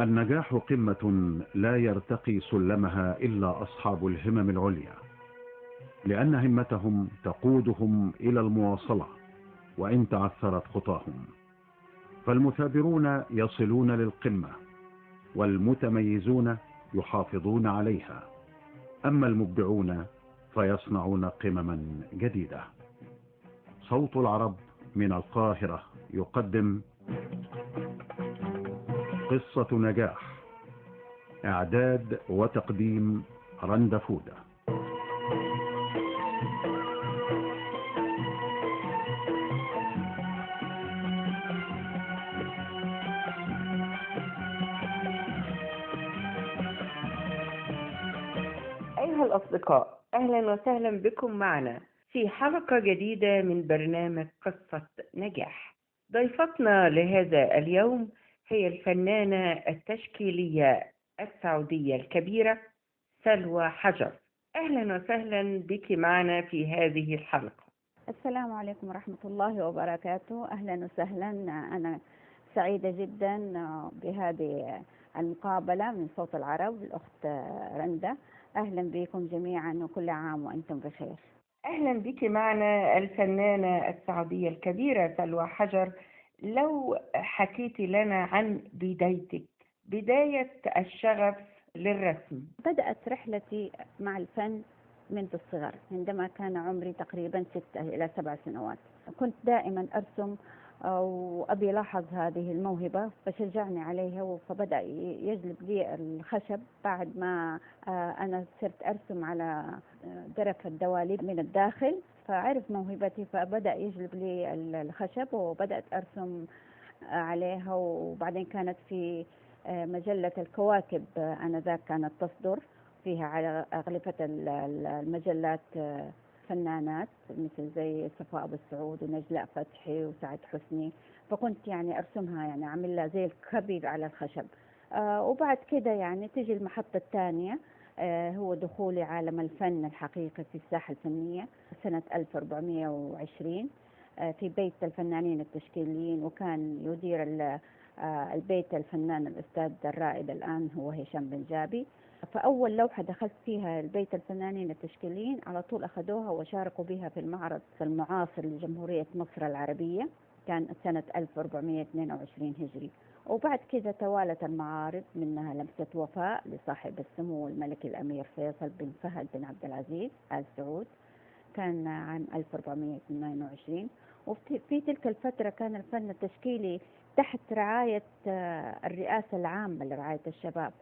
النجاح قمة لا يرتقي سلمها إلا أصحاب الهمم العليا، لأن همتهم تقودهم إلى المواصلة وإن تعثرت خطاهم. فالمثابرون يصلون للقمة، والمتميزون يحافظون عليها، أما المبدعون فيصنعون قمما جديدة. صوت العرب من القاهرة يقدم قصة نجاح، إعداد وتقديم رندا فودة. أيها الأصدقاء، أهلا وسهلا بكم معنا في حلقة جديدة من برنامج قصة نجاح. ضيفتنا لهذا اليوم هي الفنانة التشكيلية السعودية الكبيرة سلوى حجر. أهلا وسهلا بك معنا في هذه الحلقة. السلام عليكم ورحمة الله وبركاته. أهلا وسهلا، أنا سعيدة جدا بهذه المقابلة من صوت العرب الأخت رندا. أهلا بكم جميعا وكل عام وأنتم بخير. أهلا بك معنا الفنانة السعودية الكبيرة سلوى حجر. لو حكيتي لنا عن بدايتك، بداية الشغف للرسم. بدأت رحلتي مع الفن منذ الصغر، عندما كان عمري تقريبا 6 إلى 7 سنوات. كنت دائما أرسم وأبي لاحظ هذه الموهبة فشجعني عليها، فبدأ يجلب لي الخشب بعد ما أنا صرت أرسم على درف الدواليب من الداخل، فعرف موهبتي فبدأ يجلب لي الخشب وبدأت أرسم عليها. وبعدين كانت في مجلة الكواكب آنذاك كانت تصدر فيها على أغلفة المجلات فنانات مثل زي صفاء أبو السعود ونجلاء فتحي وسعد حسني، فكنت يعني أرسمها، يعني أعمل لها زي الكبير على الخشب. وبعد كده يعني تيجي المحطة الثانية، هو دخولي عالم الفن الحقيقي في الساحة الفنية سنة 1420 في بيت الفنانين التشكيليين، وكان يدير البيت الفنان الأستاذ الرائد الآن هو هشام بن جابي. فأول لوحة دخلت فيها البيت الفنانين التشكيليين على طول أخذوها وشاركوا بها في المعرض المعاصر لجمهورية مصر العربية، كان سنة 1422 هجري. وبعد كذا توالت المعارض، منها لمسة وفاء لصاحب السمو الملك الأمير فيصل بن فهد بن عبد العزيز آل سعود، كان عام 1422. وفي تلك الفترة كان الفن التشكيلي تحت رعاية الرئاسة العامة لرعاية الشباب،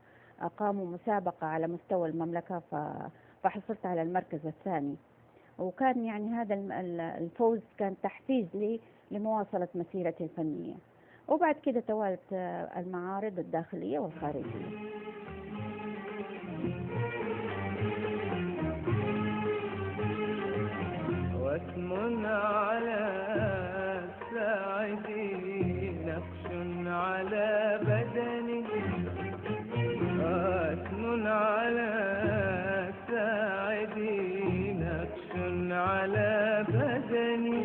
أقاموا مسابقة على مستوى المملكة فحصلت على المركز الثاني، وكان يعني هذا الفوز كان تحفيز لي لمواصلة مسيرتي الفنية. وبعد كده توالت المعارض الداخلية والخارجية. واسم على ساعدي نقش على بدني، واسم على ساعدي نقش على بدني،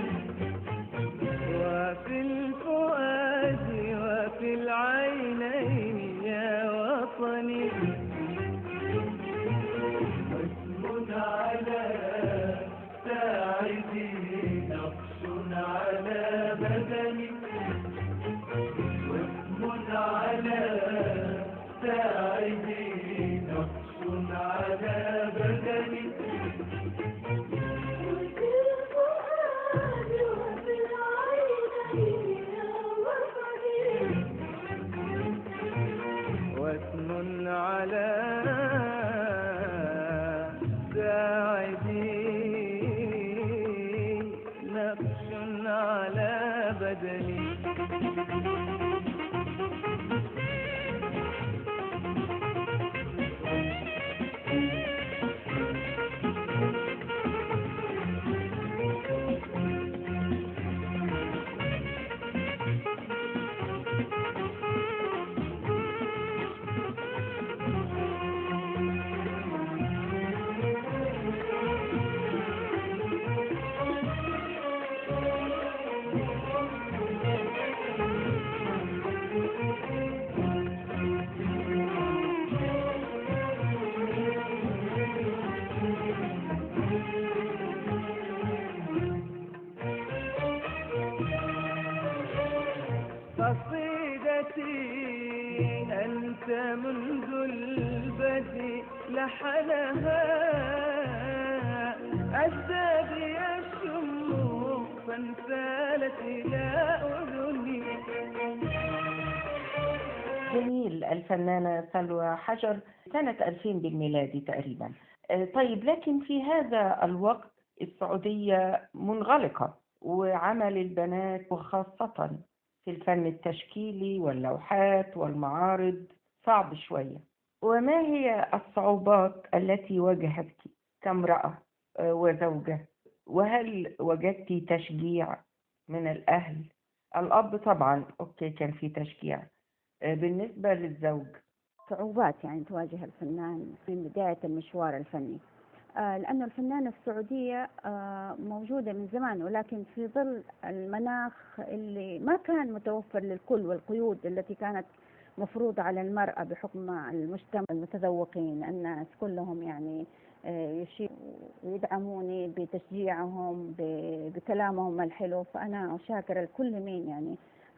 وفي الفؤاد وفي العينين يا وطني. واسم على ساعدي نقش على بدني، واسم على ساعدي نقش على بدني، وفي الفؤاد وفي العينين يا وطني. واسم على ساعدي نقش على بدني. أنت منذ البدء لحنها، أزداد الشموع فانسالت إلى أذني. جميل. الفنانة سلوى حجر سنة 2000 بالميلادي تقريبا. طيب، لكن في هذا الوقت السعودية منغلقة، وعمل البنات وخاصة في الفن التشكيلي واللوحات والمعارض صعب شوية. وما هي الصعوبات التي واجهتك كامرأة وزوجة؟ وهل وجدت تشجيع من الأهل؟ الأب طبعا أوكي كان في تشجيع، بالنسبة للزوج؟ صعوبات يعني تواجه الفنان من بداية المشوار الفني، لأن الفنانة السعودية موجودة من زمان، ولكن في ظل المناخ اللي ما كان متوفر للكل والقيود التي كانت مفروضة على المرأة بحكم المجتمع، المتذوقين، الناس كلهم يعني يدعموني بتشجيعهم بكلامهم الحلو، فأنا شاكرة لكل مين يعني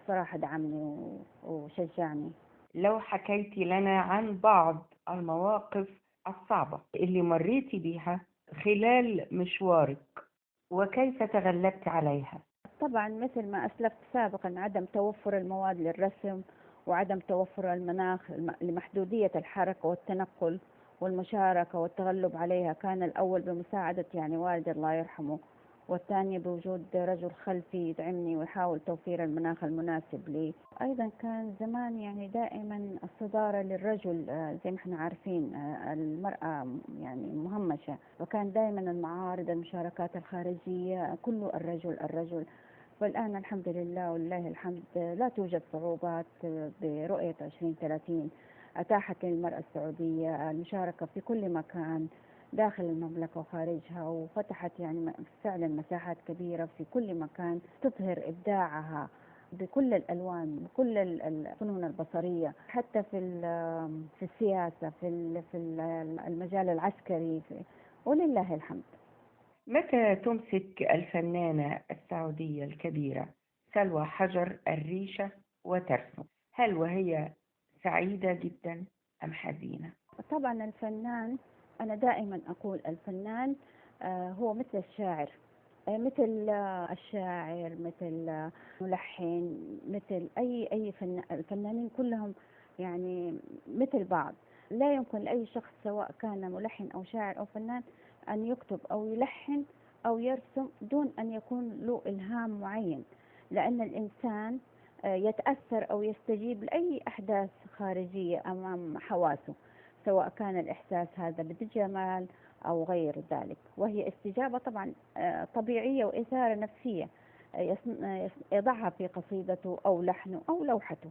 صراحة دعمني وشجعني. لو حكيتي لنا عن بعض المواقف الصعبة اللي مريتي بيها خلال مشوارك وكيف تغلبت عليها؟ طبعا مثل ما أسلفت سابقا، عدم توفر المواد للرسم وعدم توفر المناخ لمحدودية الحركة والتنقل والمشاركة والتغلب عليها، كان الأول بمساعدة يعني والدي الله يرحمه، والثاني بوجود رجل خلفي يدعمني ويحاول توفير المناخ المناسب لي. أيضا كان زمان يعني دائما الصدارة للرجل، زي ما احنا عارفين، المرأة يعني مهمشة، وكان دائما المعارض، المشاركات الخارجية، كله الرجل الرجل. والآن الحمد لله ولله الحمد لا توجد صعوبات برؤية 2030، أتاحت للمرأة السعودية المشاركة في كل مكان داخل المملكة وخارجها، وفتحت يعني فعلا مساحات كبيرة في كل مكان تظهر إبداعها بكل الألوان، بكل الفنون البصرية، حتى في السياسة، في المجال العسكري، ولله الحمد. متى تمسك الفنانة السعودية الكبيرة سلوى حجر الريشة وترسم؟ هل وهي سعيدة جدا أم حزينة؟ طبعا الفنان، أنا دائما أقول الفنان هو مثل الشاعر، مثل الشاعر، مثل ملحن، مثل أي فنان. الفنانين كلهم يعني مثل بعض، لا يمكن لأي شخص سواء كان ملحن أو شاعر أو فنان أن يكتب أو يلحن أو يرسم دون أن يكون له إلهام معين، لأن الإنسان يتأثر أو يستجيب لأي أحداث خارجية أمام حواسه، سواء كان الإحساس هذا بالجمال أو غير ذلك، وهي استجابة طبعا طبيعية وإثارة نفسية يضعها في قصيدته أو لحنه أو لوحته.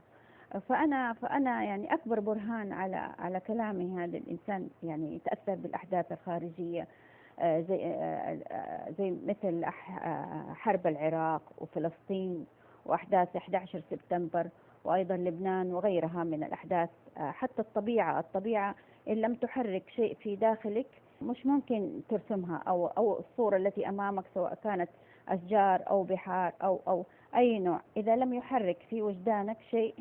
فأنا يعني أكبر برهان على كلامي هذا، الإنسان يعني يتأثر بالأحداث الخارجية، زي مثل حرب العراق وفلسطين وأحداث 11 سبتمبر وأيضا لبنان وغيرها من الأحداث. حتى الطبيعة إن لم تحرك شيء في داخلك مش ممكن ترسمها، أو الصورة التي أمامك سواء كانت أشجار أو بحار أو أي نوع، إذا لم يحرك في وجدانك شيء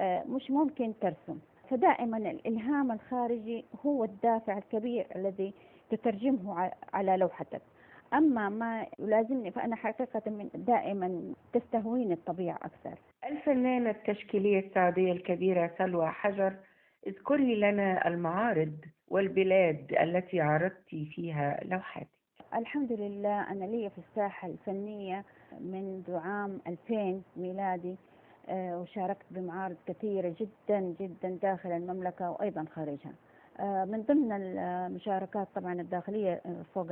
مش ممكن ترسم. فدائما الإلهام الخارجي هو الدافع الكبير الذي تترجمه على لوحتك. أما ما يلازمني فأنا حقيقة من دائما تستهويني الطبيعة أكثر. الفنانة التشكيلية السعودية الكبيرة سلوى حجر، اذكري لنا المعارض والبلاد التي عرضت فيها لوحاتك. الحمد لله أنا لي في الساحة الفنية منذ عام 2000 ميلادي، وشاركت بمعارض كثيرة جدا جدا داخل المملكة وأيضا خارجها. من ضمن المشاركات طبعا الداخلية فوق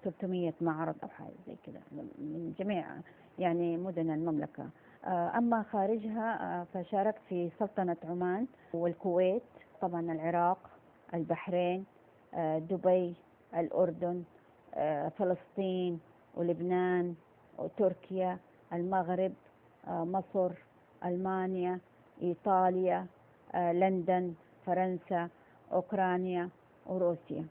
300 معرض أو حاجة زي كذا من جميع يعني مدن المملكة. أما خارجها فشاركت في سلطنة عمان والكويت، طبعا العراق، البحرين، دبي، الأردن، فلسطين ولبنان وتركيا، المغرب، مصر، ألمانيا، إيطاليا، لندن، فرنسا، أوكرانيا وروسيا.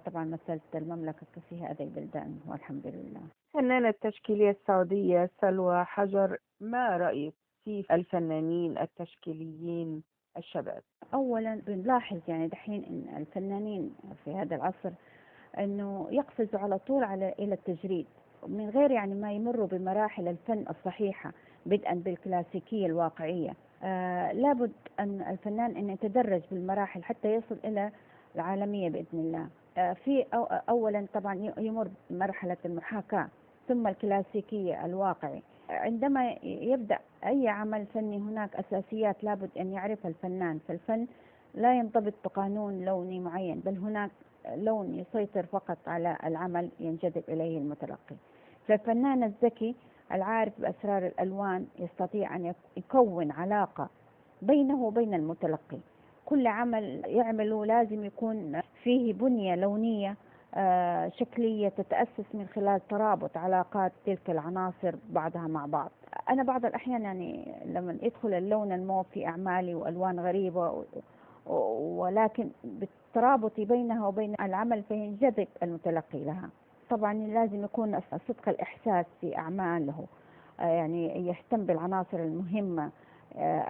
طبعا مثلت المملكة في هذه البلدان والحمد لله. الفنانة التشكيلية السعودية سلوى حجر، ما رأيك في الفنانين التشكيليين الشباب؟ أولا بنلاحظ يعني دحين إن الفنانين في هذا العصر أنه يقفزوا على طول إلى التجريد من غير يعني ما يمروا بمراحل الفن الصحيحة، بدءا بالكلاسيكية الواقعية. لابد أن الفنان أن يتدرج بالمراحل حتى يصل إلى العالمية بإذن الله. في أولا طبعا يمر مرحلة المحاكاة ثم الكلاسيكية الواقعي. عندما يبدأ أي عمل فني هناك أساسيات لابد أن يعرفها الفنان، فالفن لا ينضبط بقانون لوني معين، بل هناك لون يسيطر فقط على العمل ينجذب إليه المتلقي. فالفنان الذكي العارف بأسرار الألوان يستطيع أن يكون علاقة بينه وبين المتلقي. كل عمل يعمله لازم يكون فيه بنية لونية شكلية تتأسس من خلال ترابط علاقات تلك العناصر بعضها مع بعض. أنا بعض الأحيان يعني لما يدخل اللون الموف في أعمالي وألوان غريبة، ولكن بالترابط بينها وبين العمل فينجذب المتلقي لها. طبعا لازم يكون صدق الإحساس في أعماله، يعني يهتم بالعناصر المهمة،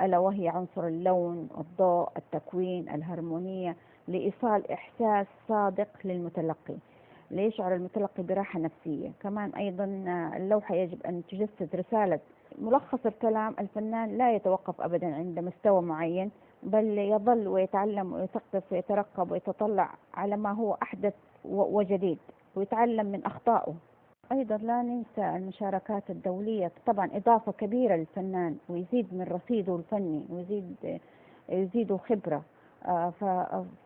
ألا وهي عنصر اللون، الضوء، التكوين، الهرمونية، لإيصال إحساس صادق للمتلقي ليشعر المتلقي براحة نفسية. كمان أيضا اللوحة يجب أن تجسد رسالة. ملخص الكلام، الفنان لا يتوقف أبدا عند مستوى معين، بل يظل ويتعلم ويثقف ويترقب ويتطلع على ما هو أحدث وجديد، ويتعلم من أخطائه. أيضا لا ننسى المشاركات الدولية، طبعا إضافة كبيرة للفنان ويزيد من رصيده الفني ويزيده خبرة،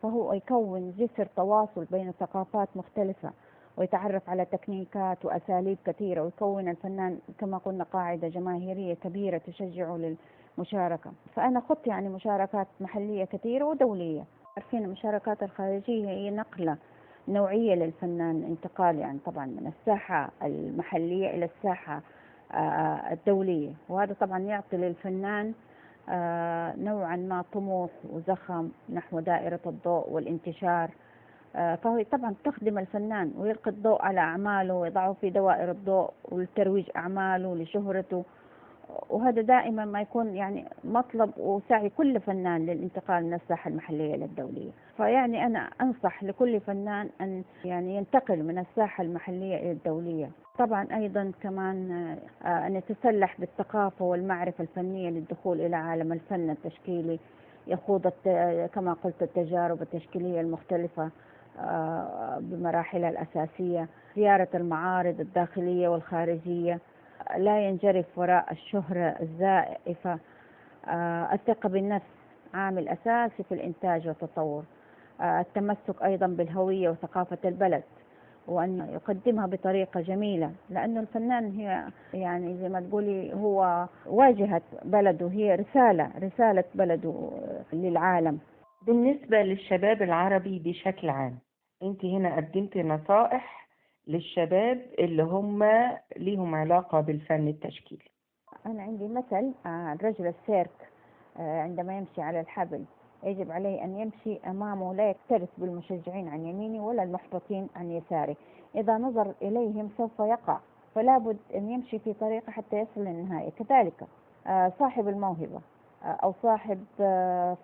فهو يكون جسر تواصل بين ثقافات مختلفة ويتعرف على تكنيكات وأساليب كثيرة، ويكون الفنان كما قلنا قاعدة جماهيرية كبيرة تشجعه للمشاركة. فأنا خضت يعني مشاركات محلية كثيرة ودولية. عارفين المشاركات الخارجية هي نقلة نوعية للفنان، انتقال يعني طبعا من الساحة المحلية إلى الساحة الدولية، وهذا طبعا يعطي للفنان نوعا ما طموح وزخم نحو دائرة الضوء والانتشار. فهو طبعا تخدم الفنان ويلقي الضوء على أعماله ويضعه في دوائر الضوء والترويج أعماله لشهرته، وهذا دائما ما يكون يعني مطلب وسعي كل فنان للانتقال من الساحة المحلية للدولية. فيعني أنا أنصح لكل فنان أن يعني ينتقل من الساحة المحلية إلى الدولية. طبعا أيضا كمان أن يتسلح بالثقافة والمعرفة الفنية للدخول إلى عالم الفن التشكيلي، يخوض كما قلت التجارب التشكيلية المختلفة بمراحلها الأساسية، زيارة المعارض الداخلية والخارجية، لا ينجرف وراء الشهرة الزائفة، الثقة بالنفس عامل أساسي في الإنتاج والتطور، التمسك أيضا بالهوية وثقافة البلد وأن يقدمها بطريقة جميلة، لأنه الفنان هي يعني زي ما تقولي هو واجهة بلده، هي رسالة بلده للعالم. بالنسبة للشباب العربي بشكل عام، أنت هنا قدمتي نصائح للشباب اللي هم ليهم علاقة بالفن التشكيلي. أنا عندي مثل رجل السيرك عندما يمشي على الحبل يجب عليه أن يمشي أمامه، لا يكترث بالمشجعين عن يمينه ولا المحبطين عن يساره، إذا نظر إليهم سوف يقع، فلا بد أن يمشي في طريقة حتى يصل للنهاية. كذلك صاحب الموهبة أو صاحب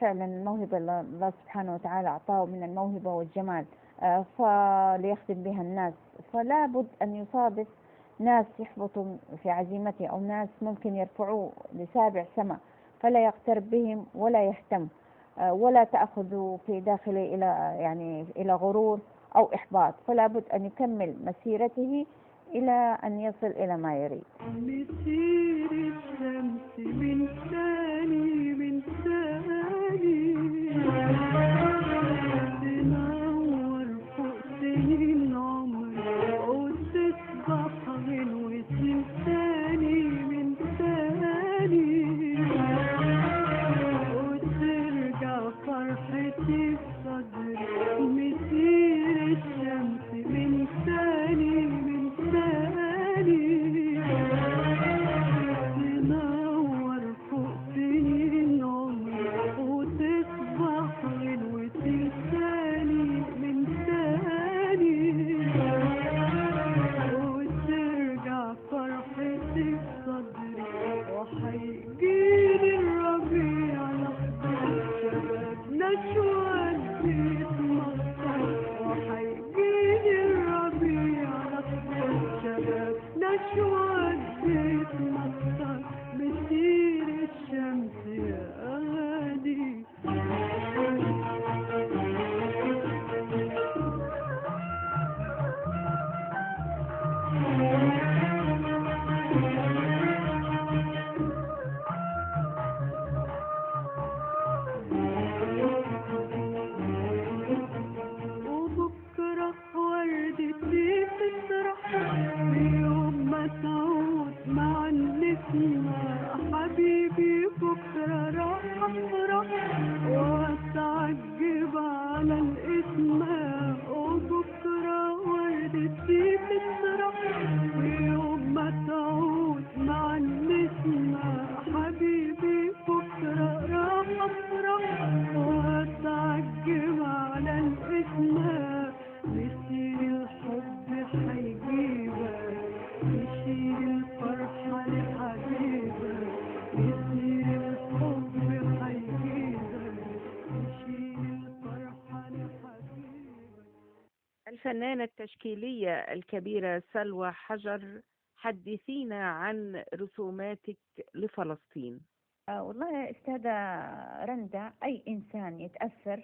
فعلا الموهبة اللي الله سبحانه وتعالى أعطاه من الموهبة والجمال فليخدم بها الناس، فلا بد أن يصادف ناس يحبطوا في عزيمته أو ناس ممكن يرفعوه لسابع سما، فلا يقترب بهم ولا يهتم ولا تأخذ في داخله إلى غرور أو إحباط، فلا بد أن يكمل مسيرته إلى أن يصل إلى ما يريد. مسير الشمس من ثاني من ثاني تنور فوق سنين عمري وتصبح غنوة ثاني من ثاني وترجع فرحتي في صدري. مسير الشمس من ثاني من ثاني تنور أفرح وأتعجب على الإسماء، وبكرة وردتي تسرح في يوم ما تعود مع النسمة. حبيبي بكرة راح أفرح وأتعجب على الإسماء، مسير الحب حيجيبك يشيل الفرحة لحبيبك، مسير الحب حيجيبك يشيل الفرحة لحبيبك. الفنانة التشكيلية الكبيرة سلوى حجر، حدثينا عن رسوماتك لفلسطين. والله أستاذة رندا، أي إنسان يتأثر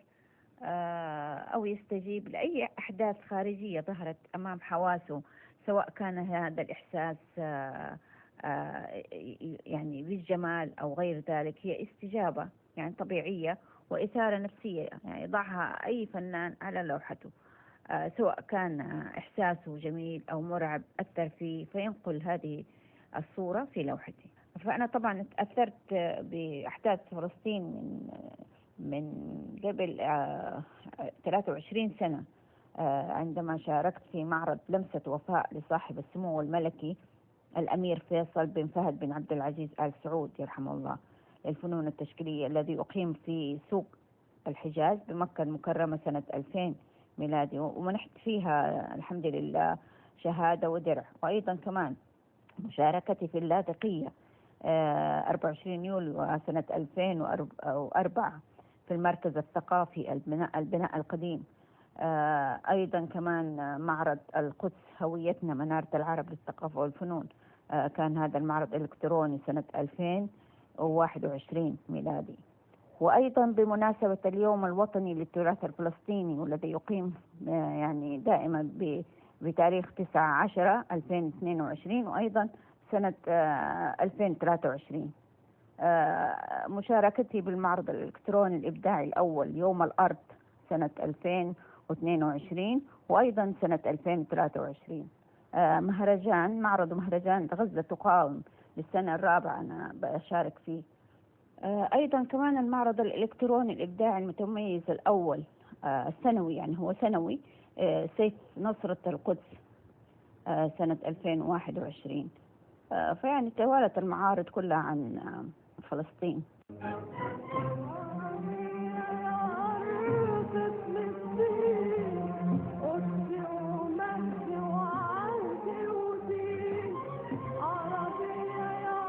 أو يستجيب لأي أحداث خارجية ظهرت أمام حواسه، سواء كان هذا الإحساس يعني بالجمال أو غير ذلك، هي استجابة يعني طبيعية وإثارة نفسية، يعني يضعها أي فنان على لوحته، سواء كان إحساسه جميل أو مرعب أثر فيه فينقل هذه الصورة في لوحته. فأنا طبعا تأثرت بأحداث فلسطين من قبل 23 سنة، عندما شاركت في معرض لمسة وفاء لصاحب السمو الملكي الأمير فيصل بن فهد بن عبد العزيز آل سعود يرحمه الله للفنون التشكيلية، الذي أقيم في سوق الحجاز بمكة المكرمة سنة 2000 ميلادي، ومنحت فيها الحمد لله شهادة ودرع. وأيضا كمان مشاركتي في اللاذقية 24 يوليو سنة 2004 في المركز الثقافي البناء القديم. أيضا كمان معرض القدس هويتنا منارة العرب للثقافة والفنون، كان هذا المعرض إلكتروني سنة 2021 ميلادي. وأيضا بمناسبة اليوم الوطني للتراث الفلسطيني والذي يقيم يعني دائما بتاريخ 9/10/2022 وأيضا سنة 2023، مشاركتي بالمعرض الإلكتروني الإبداعي الأول يوم الأرض سنة 2022 وأيضا سنة 2023، معرض مهرجان غزة تقاوم للسنة الرابعة أنا بشارك فيه. أيضا كمان المعرض الإلكتروني الإبداعي المتميز الأول السنوي، يعني هو سنوي، سيف نصرة القدس سنة 2021. فيعني توالت المعارض كلها عن فلسطين. عربية يا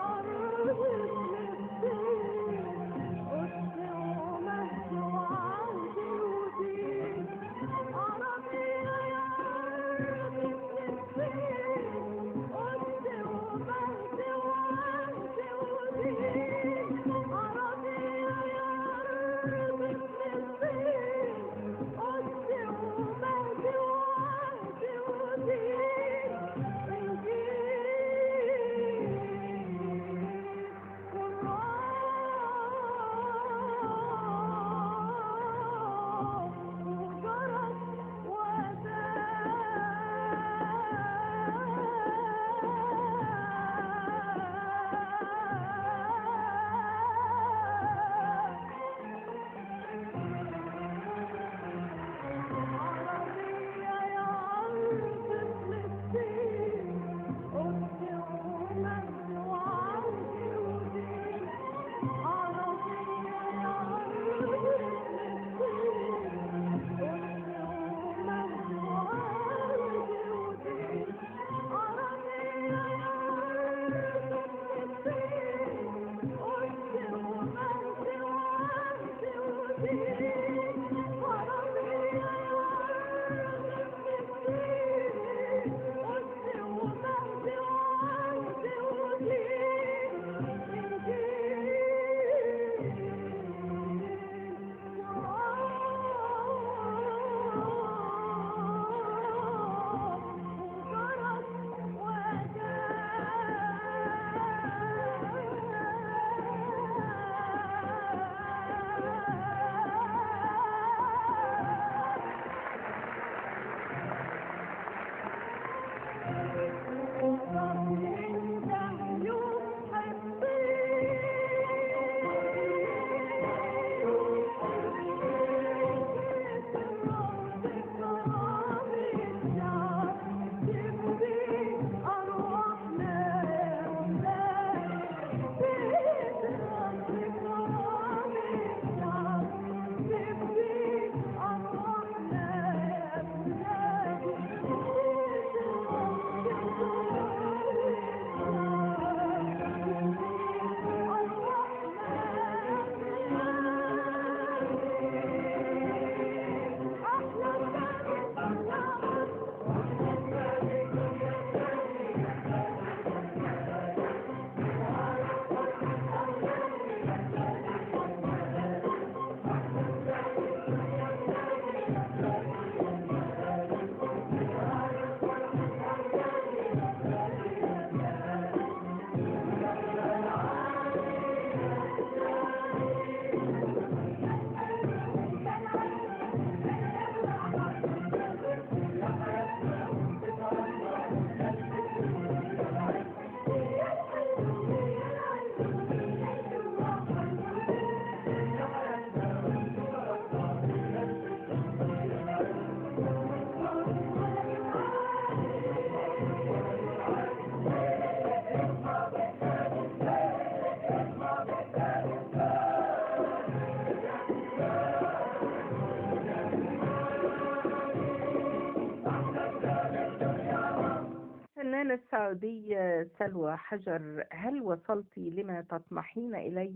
الفنانة السعودية سلوى حجر، هل وصلت لما تطمحين إليه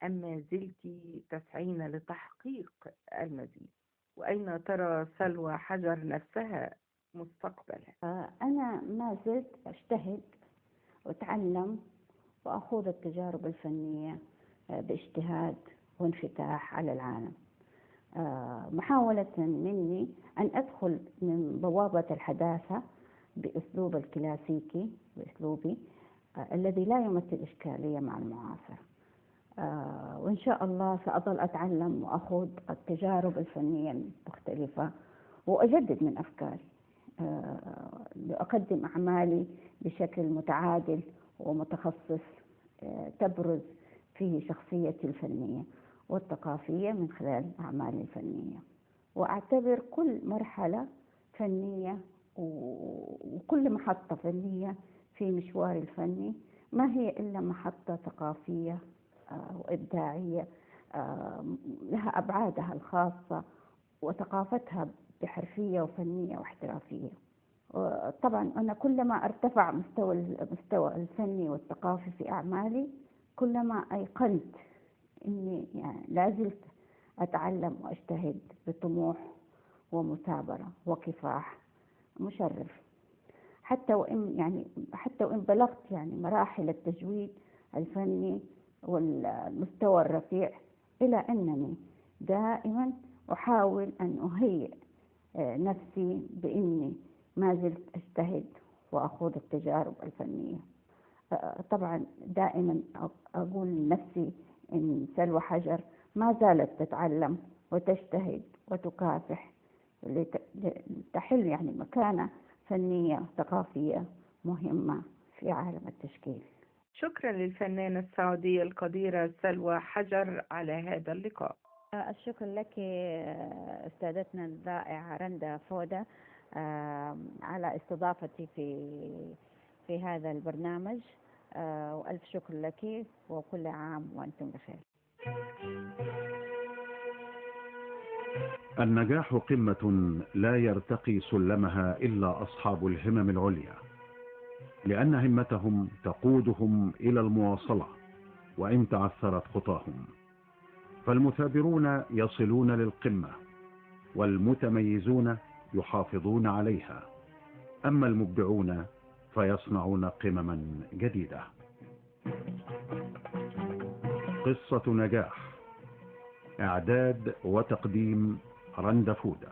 أم ما زلت تسعين لتحقيق المزيد؟ وأين ترى سلوى حجر نفسها مستقبلا؟ أنا ما زلت أجتهد وأتعلم وأخوض التجارب الفنية باجتهاد وانفتاح على العالم، محاولة مني أن أدخل من بوابة الحداثة بأسلوب الكلاسيكي، بأسلوبي الذي لا يمثل إشكالية مع المعاصر. وإن شاء الله سأظل أتعلم وأخوض التجارب الفنية المختلفة وأجدد من أفكاري، لأقدم أعمالي بشكل متعادل ومتخصص تبرز فيه شخصيتي الفنية والثقافية من خلال أعمالي الفنية. وأعتبر كل مرحلة فنية وكل محطة فنية في مشواري الفني ما هي إلا محطة ثقافية وإبداعية لها أبعادها الخاصة وثقافتها بحرفية وفنية واحترافية. طبعا أنا كلما ارتفع المستوى الفني والثقافي في أعمالي، كلما أيقنت أني يعني لازلت أتعلم وأجتهد بطموح ومثابرة وكفاح مشرف، حتى وإن بلغت يعني مراحل التجويد الفني والمستوى الرفيع، إلى أنني دائما أحاول أن أهيئ نفسي بإني ما زلت أجتهد وأخوض التجارب الفنية. طبعا دائما أقول لنفسي إن سلوى حجر ما زالت تتعلم وتجتهد وتكافح لتحل يعني مكانة فنية ثقافية مهمة في عالم التشكيل. شكرا للفنانة السعودية القديرة سلوى حجر على هذا اللقاء. الشكر لك أستاذتنا الرائعة رندا فودة على استضافتي في هذا البرنامج، وألف شكر لك، وكل عام وأنتم بخير. النجاح قمة لا يرتقي سلمها إلا أصحاب الهمم العليا، لأن همتهم تقودهم إلى المواصلة وإن تعثرت خطاهم. فالمثابرون يصلون للقمة، والمتميزون يحافظون عليها، أما المبدعون فيصنعون قمما جديدة. قصة نجاح، إعداد وتقديم رندا فودة.